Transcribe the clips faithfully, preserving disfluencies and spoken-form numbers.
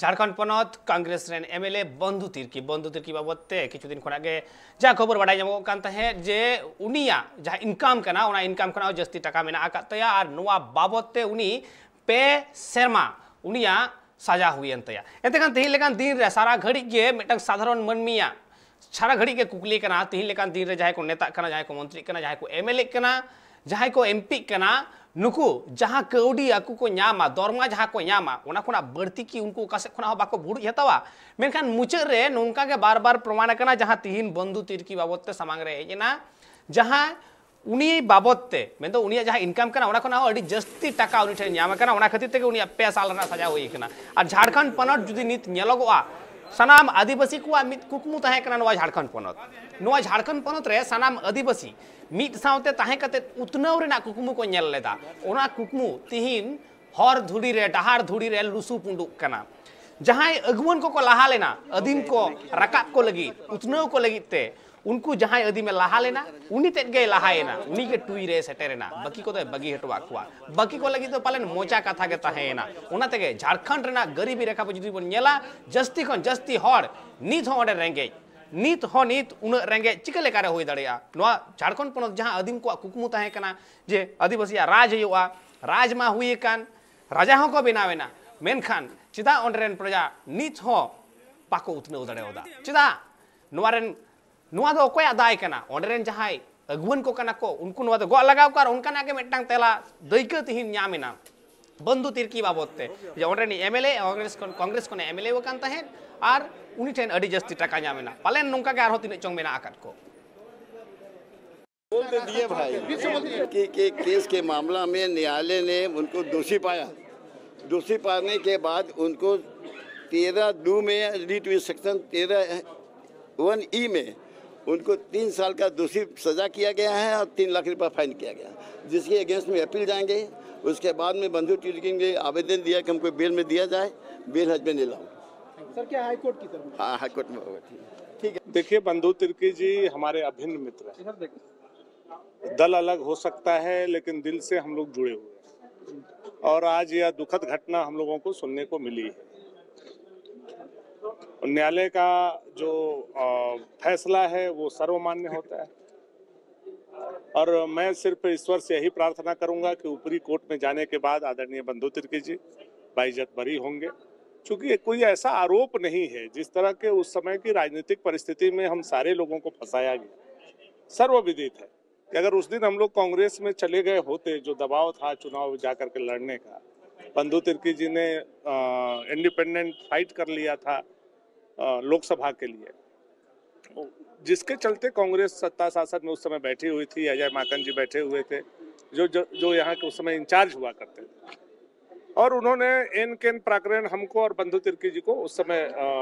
ᱡᱷᱟᱲᱠᱷᱚᱸᱰ ᱯᱚᱱᱚᱛ ᱠᱚᱝᱜᱨᱮᱥ ᱨᱮᱱ ᱮᱢᱮᱞᱮ ᱵᱚᱱᱫᱷᱩ ᱛᱤᱨᱠᱤ, ᱵᱚᱱᱫᱷᱩ ᱛᱤᱨᱠᱤ ᱵᱟᱵᱚᱫ ᱛᱮ ᱠᱤᱪᱷᱩ ᱫᱤᱱ ᱠᱷᱚᱱᱟᱜ ᱜᱮ ᱡᱟ ᱠᱷᱚᱵᱚᱨ ᱵᱟᱰᱟᱭ ᱧᱟᱢᱚᱜ ᱠᱟᱱ ᱛᱟᱦᱮᱸᱫ ᱡᱮ ᱩᱱᱤᱭᱟᱜ ᱡᱟᱦᱟᱸ ᱤᱱᱠᱟᱢ ᱠᱟᱱᱟ, ᱚᱱᱟ ᱤᱱᱠᱟᱢ ᱠᱷᱚᱱᱟᱜ ᱦᱚᱸ ᱡᱟᱹᱥᱛᱤ ᱴᱟᱠᱟ ᱢᱮᱱᱟᱜ ᱟᱠᱟᱫ ᱛᱟᱭᱟ ᱟᱨ ᱱᱚᱣᱟ ᱵᱟᱵᱚᱫ ᱛᱮ ᱩᱱᱤ ᱯᱮ ᱥᱮᱨᱢᱟ ᱩᱱᱤᱭᱟᱜ ᱥᱟᱡᱟ ᱦᱩᱭᱮᱱ ᱛᱟᱭᱟ᱾ ᱮᱱᱛᱮ ᱠᱷᱟᱱ ᱛᱮᱦᱮᱧ ᱞᱮᱠᱟᱱ ᱫᱤᱱ ᱨᱮ ᱥᱟᱨᱟ ᱜᱷᱟᱹᱲᱤᱡ ᱜᱮ ᱢᱤᱫᱴᱟᱝ ᱥᱟᱫᱷᱟᱨᱚᱱ ᱢᱟᱹᱱᱢᱤᱭᱟᱜ ᱥᱟᱨᱟ ᱜᱷᱟᱹᱲᱤᱡ ᱜᱮ ᱠᱩᱠᱞᱤ ᱠᱟᱱᱟ, ᱛᱤᱦᱤᱧ ᱞᱮᱠᱟᱱ ᱫᱤᱱ ᱨᱮ ᱡᱟᱦᱟᱸᱭ ᱠᱚ ᱱᱮᱛᱟᱜ ᱠᱟᱱᱟ, ᱡᱟᱦᱟᱸᱭ ᱠᱚ ᱢᱚᱱᱛᱨᱤᱜ ᱠᱟᱱᱟ, ᱡᱟᱦᱟᱸᱭ ᱠᱚ ᱮᱢᱮᱞᱮᱜ ᱠᱟᱱᱟ, ᱡᱟᱦᱟᱸᱭ ᱠᱚ ᱮᱢᱯᱤᱜ ᱠᱟᱱᱟ, ᱱᱩᱠᱩ ᱡᱟᱦᱟᱸ ᱠᱟᱹᱣᱰᱤ ᱟᱠᱚ ᱠᱚ ᱧᱟᱢᱟ, ᱫᱚᱨᱢᱟ ᱡᱟᱦᱟᱸ ᱠᱚ ᱧᱟᱢᱟ, ᱚᱱᱟ ᱠᱷᱚᱱᱟᱜ ᱵᱟᱹᱲᱛᱤ ᱠᱤ ᱩᱱᱠᱩ ᱚᱠᱟ ᱥᱮᱫ ᱠᱷᱚᱱᱟᱜ ᱦᱚᱸ ᱵᱟᱠᱚ ᱵᱩᱲᱩᱡ ᱦᱟᱛᱟᱣᱟ? ᱢᱮᱱᱠᱷᱟᱱ ᱢᱩᱪᱟᱹᱫ ᱨᱮ ᱱᱚᱝᱠᱟ ᱜᱮ ᱵᱟᱨ ᱵᱟᱨ ᱯᱨᱚᱢᱟᱬ ᱟᱠᱟᱱᱟ, ᱡᱟᱦᱟᱸ ᱛᱤᱦᱤᱧ ᱵᱚᱱᱫᱷᱩ ᱛᱤᱨᱠᱤ ᱵᱟᱵᱚᱫ ᱛᱮ ᱥᱟᱢᱟᱝ ᱨᱮ ᱦᱮᱡ ᱮᱱᱟ, ᱡᱟᱦᱟᱸ ᱩᱱᱤ ᱵᱟᱵᱚᱫ ᱛᱮ, ᱢᱮᱱᱫᱚ ᱩᱱᱤᱭᱟᱜ ᱡᱟᱦᱟᱸ ᱤᱱᱠᱟᱢ ᱠᱟᱱᱟ, ᱚᱱᱟ ᱠᱷᱚᱱᱟᱜ ᱦᱚᱸ ᱟᱹᱰᱤ ᱡᱟᱹᱥᱛᱤ ᱴᱟᱠᱟ ᱩᱱᱤ ᱴᱷᱮᱱ ᱧᱟᱢ ᱟᱠᱟᱱᱟ᱾ ᱚᱱᱟ ᱠᱷᱟᱹᱛᱤᱨ ᱛᱮᱜᱮ ᱩᱱᱤᱭᱟᱜ ᱯᱮ ᱥᱟᱞ ᱨᱮᱱᱟᱜ ᱥᱟᱡᱟ ᱦᱩᱭ ᱟᱠᱟᱱᱟ᱾ ᱟᱨ ᱡᱷᱟᱲᱠᱷᱚᱸᱰ ᱯᱚᱱᱚᱛ ᱡᱩᱫᱤ ᱱᱤᱛ ᱧᱮᱞᱚᱜᱚᱜᱼᱟ, ᱥᱟᱱᱟᱢ ᱟᱹᱫᱤᱵᱟᱹᱥᱤ ᱠᱚᱣᱟᱜ ᱢᱤᱫ ᱠᱩᱠᱢᱩ ᱛᱟᱦᱮᱸ ᱠᱟᱱᱟ ᱱᱚᱣᱟ ᱡᱷᱟᱲᱠᱷᱚᱸᱰ ᱯᱚᱱᱚᱛ᱾ ᱱᱚᱣᱟ ᱡᱷᱟᱲᱠᱷᱚᱸᱰ ᱯᱚᱱᱚᱛ ᱨᱮ ᱥᱟᱱᱟᱢ ᱟᱹᱫᱤᱵᱟᱹᱥᱤ ᱢᱤᱫ ᱥᱟᱶᱛᱮ ᱛᱟᱦᱮᱸ ᱠᱟᱛᱮ ᱩᱛᱱᱟᱹᱣ ᱨᱮᱱᱟᱜ ᱠᱩᱠᱢᱩ ᱠᱚ ᱧᱮᱞ ᱞᱮᱫᱟ᱾ ᱚᱱᱟ ᱠᱩᱠᱢᱩ ᱛᱤᱦᱤᱧ ᱦᱚᱨ ᱫᱷᱩᱲᱤ ᱨᱮ, ᱰᱟᱦᱟᱨ ᱫᱷᱩᱲᱤ ᱨᱮ ᱞᱩᱥᱩ ᱯᱩᱸᱰᱩᱜ ᱠᱟᱱᱟ᱾ ᱡᱟᱦᱟᱸᱭ ᱟᱹᱜᱩᱣᱟᱹᱱ ᱠᱚᱠᱚ ᱞᱟᱦᱟ ᱞᱮᱱᱟ ᱟᱹᱫᱤᱢ ᱠᱚ ᱨᱟᱠᱟᱵ ᱠᱚ ᱞᱟᱹᱜᱤᱫ, ᱩᱛᱱᱟᱹᱣ ᱠᱚ ᱞᱟᱹᱜᱤᱫ ᱛᱮ, ᱩᱱᱠᱩ ᱡᱟᱦᱟᱸᱭ ᱟᱹᱫᱤᱢᱮ ᱞᱟᱦᱟ ᱞᱮᱱᱟ, ᱩᱱᱤ ᱛᱮᱫ ᱜᱮᱭ ᱞᱟᱦᱟᱭᱮᱱᱟ, ᱩᱱᱤ ᱜᱮ ᱴᱩᱭ ᱨᱮ ᱥᱮᱴᱮᱨᱮᱱᱟ, ᱵᱟᱹᱠᱤ ᱠᱚᱫᱚᱭ ᱵᱟᱹᱜᱤ ᱦᱚᱴᱚᱣᱟᱫ ᱠᱚᱣᱟ᱾ ᱵᱟᱹᱠᱤ ᱠᱚ ᱞᱟᱹᱜᱤᱫ ᱫᱚ ᱯᱟᱞᱮᱱ ᱢᱚᱪᱟ ᱠᱟᱛᱷᱟ ᱜᱮ ᱛᱟᱦᱮᱸᱭᱮᱱᱟ᱾ ᱚᱱᱟ ᱛᱮᱜᱮ ᱡᱷᱟᱲᱠᱷᱚᱸᱰ ᱨᱮᱱᱟᱜ ᱜᱟᱹᱨᱤᱵᱤ ᱨᱮᱠᱷᱟ ᱵᱚ ᱡᱩᱫᱤ ᱵᱚᱱ ᱧᱮᱞᱟ, ᱡᱟᱹᱥᱛᱤ ᱠᱷᱚᱱ ᱡᱟᱹᱥᱛᱤ ᱦᱚᱲ ᱱᱤᱛ ᱦᱚᱸ ᱚᱸᱰᱮ ᱨᱮᱸᱜᱮᱡ, ᱱᱤᱛ ᱦᱚᱸ ᱱᱤᱛ ᱩᱱᱟᱹᱜ ᱨᱮᱸᱜᱮᱡ ᱪᱤᱠᱟᱹ ᱞᱮᱠᱟᱨᱮ ᱦᱩᱭ ᱫᱟᱲᱮᱭᱟᱜᱼᱟ? ᱱᱚᱣᱟ ᱡᱷᱟᱲᱠᱷᱚᱸᱰ ᱯᱚᱱᱚᱛ ᱡᱟᱦᱟᱸ ᱟᱹᱫᱤᱢ ᱠᱚᱣᱟᱜ ᱠᱩᱠᱢᱩ ᱛᱟᱦᱮᱸ ᱠᱟᱱᱟ ᱡᱮ ᱟᱹᱫᱤᱵᱟᱹᱥᱤᱭᱟᱜ ᱨᱟᱡᱽ ᱦᱩᱭᱩᱜᱼᱟ, ᱨᱟᱡᱽ ᱢᱟ ᱦᱩᱭ ᱟᱠᱟᱱ, ᱨᱟᱡᱟ ᱦᱚᱸᱠᱚ ᱵᱮᱱᱟᱣ ᱮᱱᱟ, ᱢᱮᱱᱠᱷᱟᱱ ᱪᱮᱫᱟᱜ ᱚᱸᱰᱮ ᱨᱮᱱ ᱯᱨᱚᱡᱟ ᱱᱤᱛ ᱦᱚᱸ ᱵᱟᱠᱚ ᱩᱛᱱᱟᱹᱣ ᱫᱟᱲᱮᱭᱟᱫᱟ? ᱪᱮᱫᱟᱜ? ᱱᱚᱣᱟ ᱨᱮᱱ, ᱱᱚᱣᱟ ᱫᱚ ᱚᱠᱚᱭᱟᱜ ᱫᱟᱭ ᱠᱟᱱᱟ? ᱚᱸᱰᱮ ᱨᱮᱱ ᱡᱟᱦᱟᱸᱭ ᱟᱹᱜᱩᱣᱟᱹᱱ ᱠᱚ ᱠᱟᱱᱟ ᱠᱚ, ᱩᱱᱠᱩ ᱱᱚᱣᱟ ᱫᱚ ᱜᱚᱜ ᱞᱟᱜᱟᱣ ᱠᱚᱣᱟ ᱟᱨ ᱚᱱᱠᱟᱱᱟᱜ ᱜᱮ ᱢᱤᱫᱴᱟᱝ ᱛᱮᱞᱟ ᱫᱟᱹᱭᱠᱟᱹ ᱛᱤᱦᱤᱧ ᱧᱟᱢ ᱮᱱᱟ ᱵᱚᱱᱫᱷᱩ ᱛᱤᱨᱠᱤ ᱵᱟᱵᱚᱫ ᱛᱮ, ᱡᱮ ᱚᱸᱰᱮ ᱨᱤᱱᱤᱡ ᱮᱢᱮᱞᱮ, ᱠᱚᱝᱜᱨᱮᱥ ᱠᱷᱚᱱ, ᱠᱚᱝᱜᱨᱮᱥ ᱠᱷᱚᱱᱮ ᱮᱢᱮᱞᱮ ᱟᱠᱟᱱ ᱛᱟᱦᱮᱸᱫ ᱟᱨ ᱩᱱᱤ ᱴᱷᱮᱱ ᱟᱹᱰᱤ ᱡᱟᱹᱥᱛᱤ ᱴᱟᱠᱟ ᱧᱟᱢ ᱮᱱᱟ᱾ ᱯᱟᱞᱮᱱ ᱱᱚᱝᱠᱟ ᱜᱮ ᱟᱨᱦᱚᱸ ᱛᱤᱱᱟᱹᱜ ᱪᱚᱝ ᱢᱮᱱᱟᱜ ᱟᱠᱟᱫ ᱠᱚ᱾ बोल दे दिए भाई कि, कि केस के मामला में न्यायालय ने उनको दोषी पाया। दोषी पाने के बाद उनको तेरह दो में, डी टू सेक्शन तेरह वन ई में उनको तीन साल का दोषी सजा किया गया है और तीन लाख रुपया फाइन किया गया है, जिसके अगेंस्ट में अपील जाएंगे। उसके बाद में बंधु तिर्की ने आवेदन दिया कि हमको बेल में दिया जाए, बेल हज में नहीं लाऊं। सर, क्या हाई कोर्ट की तरफ? हाँ, हाई कोर्ट में होगा। ठीक है। देखिए, बंधु तिर्की जी हमारे अभिन्न मित्र हैं। सर, देखिए। दल अलग हो सकता है, लेकिन दिल से हम लोग जुड़े हुए हैं। और आज यह दुखद घटना हम लोगों को सुनने को मिली है। न्यायालय का जो अ, फैसला है, वो सर्वमान्य होता है। और मैं सिर्फ ईश्वर से यही प्रार्थना करूंगा कि ऊपरी कोर्ट में जाने के बाद आदरणीय बंधु तिर्की जी बाइज्जत बरी होंगे, क्योंकि ये कोई ऐसा आरोप नहीं है। जिस तरह के उस समय की राजनीतिक परिस्थिति में हम सारे लोगों को फंसाया गया, सर्वविदित है कि अगर उस दिन हम लोग कांग्रेस में चले गए होते, जो दबाव था चुनाव जा करके लड़ने का, बंधु तिर्की जी ने इंडिपेंडेंट फाइट कर लिया था अ, लोकसभा के लिए, जिसके चलते कांग्रेस सत्ता शासन में उस समय बैठी हुई थी, अजय माकन जी बैठे हुए थे, जो जो, जो यहाँ के उस समय इंचार्ज हुआ करते थे। और उन्होंने एन केन प्रकरण हमको और बंधु तिर्की जी को उस समय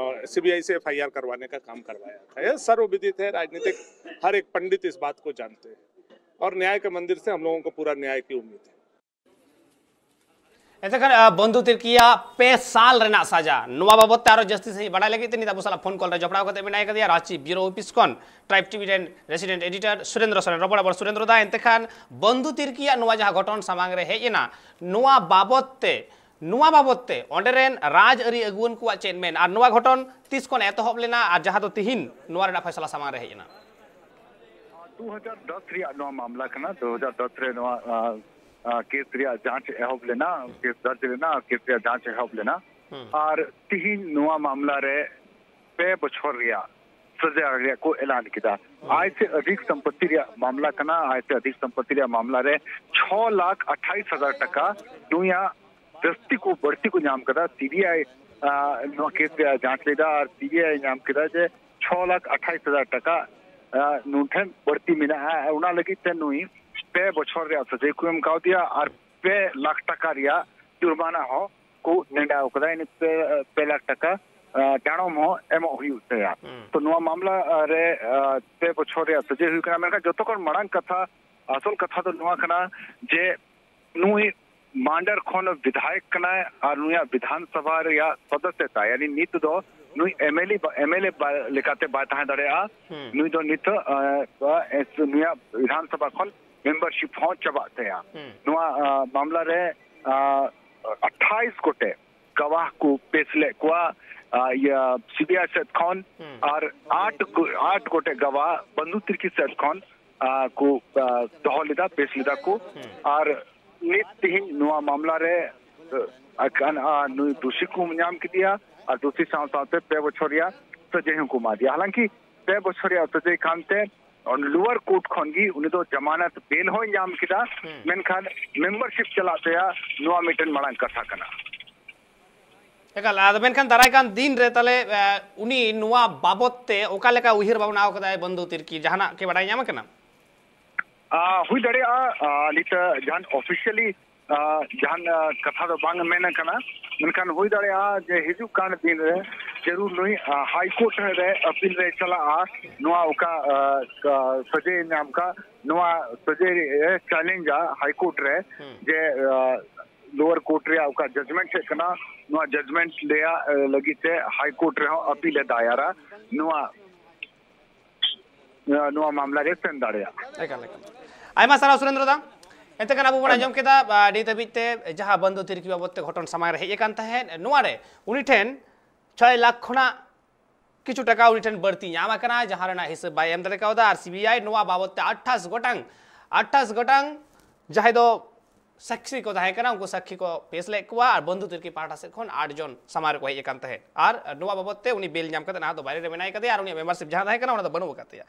सीबीआई से एफआईआर करवाने का काम करवाया था। यह सर्वविदित है, राजनीतिक हर एक पंडित इस बात को जानते हैं। और न्याय के मंदिर से हम लोगों को पूरा न्याय की उम्मीद है। ᱮᱱᱛᱮᱠᱷᱟᱱ ᱵᱚᱱᱫᱷᱩ ᱛᱤᱨᱠᱤᱭᱟᱜ ᱯᱮ ᱥᱟᱞ ᱨᱮᱱᱟᱜ ᱥᱟᱡᱟ, ᱱᱚᱣᱟ ᱵᱟᱵᱚᱫ ᱛᱮ ᱟᱨᱚ ᱡᱟᱹᱥᱛᱤ ᱥᱟᱺᱦᱤᱡ ᱵᱟᱲᱟᱭ ᱞᱟᱹᱜᱤᱫ ᱛᱮ ᱱᱤᱛ ᱟᱵᱚ ᱥᱟᱞᱟᱜ ᱯᱷᱳᱱ ᱠᱚᱞ ᱨᱮ ᱡᱚᱯᱲᱟᱣ ᱠᱟᱛᱮ ᱢᱮᱱᱟᱭ ᱠᱟᱫᱮᱭᱟ ᱨᱟᱸᱪᱤ ᱵᱤᱭᱩᱨᱳ ᱚᱯᱷᱤᱥ ᱠᱷᱚᱱ ᱴᱨᱟᱭᱤᱵᱽ ᱴᱤᱵᱷᱤ ᱨᱮᱱ ᱨᱮᱥᱤᱰᱮᱱᱴ ᱮᱰᱤᱴᱚᱨ ᱥᱩᱨᱮᱱᱫᱨᱚ ᱥᱚᱨᱮᱱ᱾ ᱨᱚᱯᱚᱲ ᱟᱵᱚᱱ ᱥᱩᱨᱮᱱᱫᱨᱚ ᱫᱟ, ᱮᱱᱛᱮᱠᱷᱟᱱ ᱵᱚᱱᱫᱷᱩ ᱛᱤᱨᱠᱤᱭᱟᱜ ᱱᱚᱣᱟ ᱡᱟᱦᱟᱸ ᱜᱷᱚᱴᱚᱱ ᱥᱟᱢᱟᱝ ᱨᱮ ᱦᱮᱡ ᱮᱱᱟ, ᱱᱚᱣᱟ ᱵᱟᱵᱚᱫ ᱛᱮ ᱱᱚᱣᱟ ᱵᱟᱵᱚᱫ ᱛᱮ ᱚᱸᱰᱮ ᱨᱮᱱ ᱨᱟᱡᱽᱟᱹᱨᱤ ᱟᱹᱜᱩᱣᱟᱹᱱ ᱠᱚᱣᱟᱜ ᱪᱮᱫ ᱢᱮᱱ ᱟᱨ ᱱᱚᱣᱟ ᱜᱷᱚᱴᱚᱱ ᱛᱤᱥ ᱠᱷᱚᱱ ᱮᱛᱚᱦᱚᱵ ᱞᱮᱱᱟ ᱟᱨ ᱡᱟᱦᱟᱸ ᱫᱚ ᱛᱤᱦᱤᱧ ᱱᱚᱣᱟ ᱨᱮᱱᱟᱜ ᱯᱷᱚᱭᱥᱟᱞᱟ ᱥᱟᱢᱟᱝ ᱨᱮ ᱦᱮᱡ ᱮᱱᱟ? ᱫᱩ ᱦᱟᱡᱟᱨ ᱫᱚᱥ ᱨᱮᱭᱟᱜ ᱱᱚᱣᱟ ᱢᱟᱢᱞᱟ ᱠᱟᱱᱟ᱾ ᱫᱩ ᱦᱟᱡᱟᱨ ᱫᱚᱥ ᱨᱮ ᱱᱚᱣᱟ ᱠᱮᱥ ᱨᱮᱭᱟᱜ ᱡᱟᱸᱪ ᱮᱦᱚᱵ ᱞᱮᱱᱟ, ᱠᱮᱥ ᱫᱚᱨᱡᱽ ᱞᱮᱱᱟ, ᱠᱮᱥ ᱨᱮᱭᱟᱜ ᱡᱟᱸᱪ ᱮᱦᱚᱵ ᱞᱮᱱᱟ᱾ ᱟᱨ ᱛᱤᱦᱤᱧ ᱱᱚᱣᱟ ᱢᱟᱢᱞᱟ ᱨᱮ ᱯᱮ ᱵᱚᱪᱷᱚᱨ ᱨᱮᱭᱟᱜ ᱥᱟᱡᱟ ᱨᱮᱭᱟᱜ ᱠᱚ ᱮᱞᱟᱱ ᱠᱮᱫᱟ᱾ ᱟᱭ ᱥᱮ ᱟᱫᱷᱤᱠ ᱥᱚᱢᱯᱚᱛᱤ ᱨᱮᱭᱟᱜ ᱢᱟᱢᱞᱟ ᱠᱟᱱᱟ᱾ ᱟᱭ ᱥᱮ ᱟᱫᱷᱤᱠ ᱥᱚᱢᱯᱚᱛᱤ ᱨᱮᱭᱟᱜ ᱢᱟᱢᱞᱟ ᱨᱮ ᱪᱷᱚ ᱞᱟᱠᱷ ᱟᱴᱷᱟᱭᱤᱥ ᱦᱟᱡᱟᱨ ᱴᱟᱠᱟ ᱱᱩᱭᱟᱜ ᱡᱟᱹᱥᱛᱤ ᱠᱚ, ᱵᱟᱹᱲᱛᱤ ᱠᱚ ᱧᱟᱢ ᱠᱮᱫᱟ᱾ ᱥᱤᱵᱤᱟᱭ ᱱᱚᱣᱟ ᱠᱮᱥ ᱨᱮᱭᱟᱜ ᱡᱟᱸᱪ ᱞᱮᱫᱟ ᱟᱨ ᱥᱤᱵᱤᱟᱭ ᱧᱟᱢ ᱠᱮᱫᱟ ᱡᱮ ᱪᱷᱚ ᱞᱟᱠᱷ ᱟᱴᱷᱟᱭᱤᱥ ᱦᱟᱡᱟᱨ ᱴᱟᱠᱟ ᱱᱩᱭ ᱴᱷᱮᱱ ᱵᱟᱹᱲᱛᱤ ᱢᱮᱱᱟᱜᱼᱟ᱾ ᱚᱱᱟ ᱞᱟᱹᱜᱤᱫ ᱛᱮ ᱱᱩᱭ ᱯᱮ ᱵᱚᱪᱷᱚᱨ ᱨᱮᱭᱟᱜ ᱥᱟᱹᱡᱟᱹᱭ ᱠᱚ ᱮᱢ ᱠᱟᱣᱫᱮᱭᱟ ᱟᱨ ᱯᱮ ᱞᱟᱠᱷ ᱴᱟᱠᱟ ᱨᱮᱭᱟᱜ ᱡᱩᱨᱢᱟᱱᱟ ᱦᱚᱸ ᱠᱚ ᱱᱮᱰᱟᱣ ᱠᱟᱫᱟ᱾ ᱤᱱᱟᱹ ᱯᱮ, ᱯᱮ ᱞᱟᱠᱷ ᱴᱟᱠᱟ ᱰᱟᱬᱚᱢ ᱦᱚᱸ ᱮᱢᱚᱜ ᱦᱩᱭᱩᱜ ᱛᱟᱭᱟ᱾ ᱛᱚ ᱱᱚᱣᱟ ᱢᱟᱢᱞᱟ ᱨᱮ ᱯᱮ ᱵᱚᱪᱷᱚᱨ ᱨᱮᱭᱟᱜ ᱥᱟᱹᱡᱟᱹᱭ ᱦᱩᱭ ᱠᱟᱱᱟ᱾ ᱢᱮᱱᱠᱷᱟᱱ ᱡᱚᱛᱚ ᱠᱷᱚᱱ ᱢᱟᱲᱟᱝ ᱠᱟᱛᱷᱟ, ᱟᱥᱚᱞ ᱠᱟᱛᱷᱟ ᱫᱚ ᱱᱚᱣᱟ ᱠᱟᱱᱟ ᱡᱮ ᱱᱩᱭ ᱢᱟᱱᱰᱟᱨ ᱠᱷᱚᱱ ᱵᱤᱫᱷᱟᱭᱚᱠ ᱠᱟᱱᱟᱭ ᱟᱨ ᱱᱩᱭᱟᱜ ᱵᱤᱫᱷᱟᱱ ᱥᱚᱵᱷᱟ ᱨᱮᱭᱟᱜ ᱥᱚᱫᱚᱥᱥᱚ ᱛᱟᱭ, ᱭᱟᱱᱤ ᱱᱤᱛ ᱫᱚ ᱱᱩᱭ ᱮᱢᱮᱞᱮ ᱵᱟ-, ᱮᱢᱮᱞᱮ ᱵᱟ-, ᱞᱮᱠᱟᱛᱮ ᱵᱟᱭ ᱛᱟᱦᱮᱸ ᱫᱟᱲᱮᱭᱟᱜᱼᱟ᱾ ᱱᱩᱭ ᱫᱚ ᱱᱤᱛ ᱫᱚ, ᱮ, ᱮ, ᱱᱩᱭᱟᱜ ᱵᱤᱫᱷᱟᱱ ᱥᱚᱵᱷᱟ ᱠᱷᱚᱱ ᱢᱮᱢᱵᱟᱨᱥᱤᱯ ᱦᱚᱸ ᱪᱟᱵᱟᱜ ᱛᱟᱭᱟ᱾ ᱱᱚᱣᱟ, ᱟ, ᱢᱟᱢᱞᱟ ᱨᱮ, ᱟ, ᱟᱴᱷᱟᱭᱤᱥ ᱜᱚᱴᱮᱡ ᱜᱟᱣᱟᱦ ᱠᱚ ᱯᱮᱥ ᱞᱮᱫ ᱠᱚᱣᱟ᱾ ᱟᱨ ᱤᱭᱟᱹ ᱥᱤᱵᱤᱟᱭ ᱥᱮᱫ ᱠᱷᱚᱱ ᱟᱨ ᱟᱴ ᱜᱚ- ᱟᱴ ᱜᱚᱴᱮᱡ ᱜᱟᱣᱟ ᱵᱚᱱᱫᱷᱩ ᱛᱤᱨᱠᱤ ᱥᱮᱫ ᱠᱷᱚᱱ ᱟᱨ ᱠᱚ ᱟᱨ ᱫᱚᱦᱚ ᱞᱮᱫᱟ, ᱯᱮᱥ ᱞᱮᱫᱟ ᱠᱚ᱾ ᱟᱨ ᱱᱤᱛ ᱛᱮᱦᱮᱧ ᱱᱚᱣᱟ ᱢᱟᱢᱞᱟ ᱨᱮ ᱟᱨ ᱠᱷᱟᱱ, ᱟᱨ ᱱᱩᱭ ᱫᱩᱥᱤ ᱠᱚ ᱧᱟᱢ ᱠᱮᱫᱮᱭᱟ ᱟᱨ ᱫᱩᱥᱤ ᱥᱟᱶ ᱥᱟᱶᱛᱮ ᱯᱮ ᱵᱚᱪᱷᱚᱨ ᱨᱮᱭᱟᱜ ᱥᱟᱹᱡᱟᱹᱭ ᱦᱚᱸᱠᱚ ᱮᱢᱟ ᱫᱮᱭᱟ᱾ ᱦᱟᱞᱟᱝᱠᱤ ᱯᱮ ᱵᱚᱪᱷᱚᱨ ᱨᱮᱭᱟᱜ ᱥᱟᱹᱡᱟᱹᱭ ᱠᱟᱱᱛᱮ ᱞᱳᱣᱟᱨ ᱠᱳᱨᱴ ᱠᱷᱚᱱ ᱜᱮ ᱩᱱᱤ ᱫᱚ ᱡᱟᱢᱟᱱᱟᱛ ᱵᱮᱞ ᱦᱚᱸᱭ ᱧᱟᱢ ᱠᱮᱫᱟ, ᱢᱮᱱᱠᱷᱟᱱ ᱢᱮᱢᱵᱟᱨᱥᱤᱯ ᱪᱟᱞᱟᱜ ᱛᱟᱭᱟ, ᱱᱚᱣᱟ ᱢᱤᱫᱴᱮᱱ ᱢᱟᱲᱟᱝ ᱠᱟᱛᱷᱟ ᱠᱟᱱᱟ᱾ ᱮᱠᱟᱞ᱾ ᱟᱫᱚ ᱢᱮᱱᱠᱷᱟᱱ ᱫᱟᱨᱟᱭ ᱠᱟᱱ ᱫᱤᱱ ᱨᱮ ᱛᱟᱦᱞᱮ ᱩᱱᱤ ᱱᱚᱣᱟ ᱵᱟᱵᱚᱛ ᱛᱮ ᱚᱠᱟ ᱞᱮᱠᱟ ᱩᱭᱦᱟᱹᱨ ᱵᱷᱟᱵᱽᱱᱟ ᱟᱠᱟᱫᱟᱭ ᱵᱚᱱᱫᱷᱩ ᱛᱤᱨᱠᱤ, ᱡᱟᱦᱟᱱᱟᱜ ᱠᱤ ᱵᱟᱰᱟᱭ ᱧᱟᱢ ᱟᱠᱟᱱᱟ? ᱦᱩᱭ ᱫᱟᱲᱮᱭᱟᱜᱼᱟ᱾ ᱱᱤᱛ ᱡᱟᱦᱟᱱ ᱚᱯᱷᱤᱥᱤᱭᱟᱞᱤ ᱡᱟᱦᱟᱱ ᱠᱟᱛᱷᱟ ᱫᱚ ᱵᱟᱝ ᱢᱮᱱ ᱟᱠᱟᱱᱟ, ᱢᱮᱱᱠᱷᱟᱱ ᱦᱩᱭ ᱫᱟᱲᱮᱭᱟᱜᱼᱟ ᱡᱮ ᱦᱤᱡᱩᱜ ᱠᱟᱱ ᱫᱤᱱ ᱨᱮ ᱡᱟᱹᱨᱩᱲ ᱱᱩᱭ ᱦᱟᱭ ᱠᱳᱨᱴ ᱨᱮ ᱟᱯᱤᱞ ᱨᱮ ᱪᱟᱞᱟᱜᱼᱟ᱾ ᱱᱚᱣᱟ ᱚᱠᱟ ᱥᱟᱹᱡᱟᱹᱭ ᱧᱟᱢ ᱠᱟᱜ, ᱱᱚᱣᱟ ᱥᱟᱹᱡᱟᱹᱭ ᱪᱮᱞᱮᱧᱡᱟ ᱦᱟᱭ ᱠᱳᱨᱴ ᱨᱮ ᱡᱮ ᱞᱳᱣᱟᱨ ᱠᱳᱨᱴ ᱨᱮᱭᱟᱜ ᱚᱠᱟ ᱡᱟᱡᱽᱢᱮᱱᱴ ᱦᱮᱡ ᱠᱟᱱᱟ, ᱱᱚᱣᱟ ᱡᱟᱡᱽᱢᱮᱱᱴ ᱨᱮᱭᱟᱜ ᱞᱟᱹᱜᱤᱫ ᱛᱮ ᱦᱟᱭ ᱠᱳᱨᱴ ᱨᱮᱦᱚᱸ ᱟᱯᱤᱞ ᱮ ᱫᱟᱭᱟᱨᱟ᱾ ᱱᱚᱣᱟ ᱱᱚᱣᱟ ᱢᱟᱢᱞᱟ ᱨᱮ ᱥᱮᱱ ᱫᱟᱲᱮᱭᱟᱜᱼᱟ᱾ ᱮᱠᱟᱞ, ᱮᱠᱟᱞ᱾ ᱟᱭᱢᱟ ᱥᱟᱨᱦᱟᱣ ᱥᱩᱨᱮᱱᱫᱨᱚ ᱫᱟ᱾ ᱮᱱᱛᱮ ᱠᱷᱟᱱ ᱟᱵᱚ ᱵᱚᱱ ᱟᱸᱡᱚᱢ ᱠᱮᱫᱟ ᱱᱤᱛ ᱦᱟᱹᱵᱤᱡ ᱛᱮ ᱡᱟᱦᱟᱸ ᱵᱚᱱᱫᱷᱩ ᱛᱤᱨᱠᱤ ᱵᱟᱵᱚᱫ ᱛᱮ ᱜᱷᱚᱴᱚᱱ ᱥᱟᱢᱟᱝ ᱨᱮ ᱦᱮᱡ ᱟᱠᱟᱱ ᱛᱟᱦᱮᱸᱫ, ᱱᱚᱣᱟ ᱨᱮ ᱩᱱᱤ ᱴᱷᱮᱱ ᱪᱷᱚᱭ ᱞᱟᱠᱷ ᱠᱷᱚᱱᱟᱜ ᱠᱤᱪᱷᱩ ᱴᱟᱠᱟ ᱩᱱᱤ ᱴᱷᱮᱱ ᱵᱟᱹᱲᱛᱤ ᱧᱟᱢ ᱟᱠᱟᱱᱟ, ᱡᱟᱦᱟᱸ ᱨᱮᱱᱟᱜ ᱦᱤᱥᱟᱹᱵ ᱵᱟᱭ ᱮᱢ ᱫᱟᱲᱮ ᱠᱟᱣᱫᱟ᱾ ᱟᱨ ᱥᱤᱵᱤᱟᱭ ᱱᱚᱣᱟ ᱵᱟᱵᱚᱫ ᱛᱮ ᱟᱴᱷᱟᱥ ᱜᱚᱴᱟᱝ, ᱟᱴᱷᱟᱥ ᱜᱚᱴᱟᱝ ᱡᱟᱦᱟᱸᱭ ᱫᱚ ᱥᱟᱹᱠᱷᱤ ᱠᱚ ᱛᱟᱦᱮᱸ ᱠᱟᱱᱟ, ᱩᱱᱠᱩ ᱥᱟᱹᱠᱷᱤ ᱠᱚ ᱯᱮᱥ ᱞᱮᱫ ᱠᱚᱣᱟ ᱟᱨ ᱵᱚᱱᱫᱷᱩ ᱛᱤᱨᱠᱤ ᱯᱟᱦᱴᱟ ᱥᱮᱫ ᱠᱷᱚᱱ ᱟᱴ ᱡᱚᱱ ᱥᱟᱢᱟᱝ ᱨᱮᱠᱚ ᱦᱮᱡ ᱟᱠᱟᱱ ᱛᱟᱦᱮᱸᱫ᱾ ᱟᱨ ᱱᱚᱣᱟ ᱵᱟᱵᱚᱫ ᱛᱮ ᱩᱱᱤ ᱵᱮᱞ ᱧᱟᱢ ᱠᱟᱛᱮ ᱱᱟᱦᱟᱜ ᱫᱚ ᱵᱟᱭᱨᱮ ᱨᱮ ᱢᱮᱱᱟᱭ ᱠᱟᱫᱮᱭᱟ ᱟᱨ ᱩᱱᱤᱭᱟᱜ ᱢᱮᱢᱵᱟᱨᱥᱤᱯ ᱡᱟᱦᱟᱸ ᱛᱟᱦᱮᱸ ᱠᱟᱱᱟ, ᱚᱱᱟ ᱫᱚ ᱵᱟᱹᱱᱩᱜ ᱟᱠᱟᱫ ᱛᱟᱭᱟ᱾